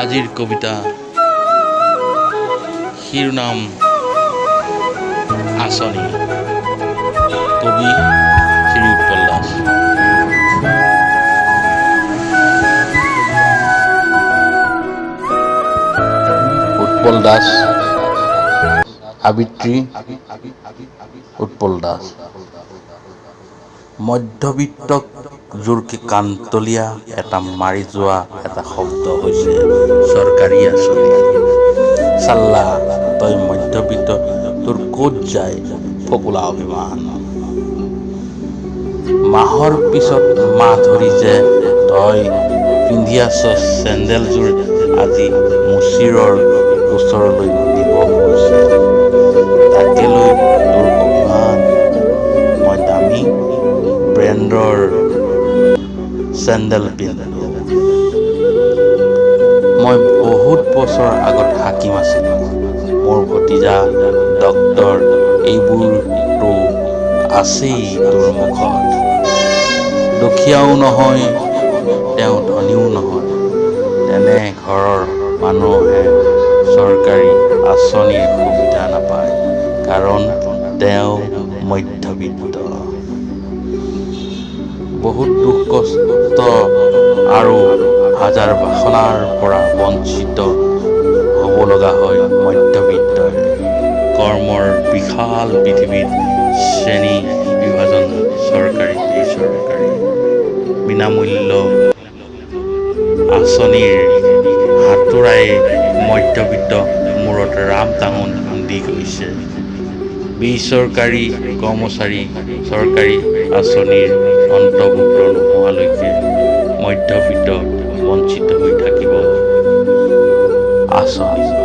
আজিৰ কবিতা শিৰোনাম আঁচনি। কবি শ্ৰী উৎপল দাস। উৎপল দাস, আবৃত্তি উৎপল দাস। মধ্যবিত্তক জোৰকে কাণতলীয়া এটা মাৰি যোৱা এটা শব্দ হৈছে চৰকাৰী আঁচনি। চাল্লা, তই মধ্যবিত্ত, তোৰ ক'ত যায় ফোপোলা অভিমান? মাহৰ পিছত মাহ ধৰি যে তই পিন্ধি আছ চেণ্ডেলযোৰ আজি মুচিৰৰ ওচৰলৈ নিব হৈছে, তাকে লৈ তোৰ অভিমান। মই দামী ব্ৰেণ্ডৰ চেণ্ডেল পিন্ধো। মই বহুত বছৰ আগত হাকিম আছিলোঁ। মোৰ ভতিজা ডক্তৰ, এইবোৰতো আছেই তোৰ মুখত। দুখীয়াও নহয় তেওঁ, ধনীও নহয়। তেনে ঘৰৰ মানুহে চৰকাৰী আঁচনিৰ সুবিধা নাপায়, কাৰণ তেওঁ মধ্যবিত্ত। বহুত দুখ কষ্ট আৰু হাজাৰ বাসনাৰ পৰা বঞ্চিত হ'ব লগা হয় মধ্যবিত্তই। কৰ্মৰ বিশাল পৃথিৱীত শ্ৰেণী বিভাজন চৰকাৰী বেচৰকাৰী, বিনামূল্য আঁচনিৰ হাতোৰাই মধ্যবিত্ত মূৰত ৰাম টাঙোন দি গৈছে। বেচৰকাৰী কৰ্মচাৰী চৰকাৰী আঁচনিৰ অন্তৰ্ভুক্ত নোহোৱালৈকে মধ্যবিত্ত বঞ্চিত হৈ থাকিব আঁচনি।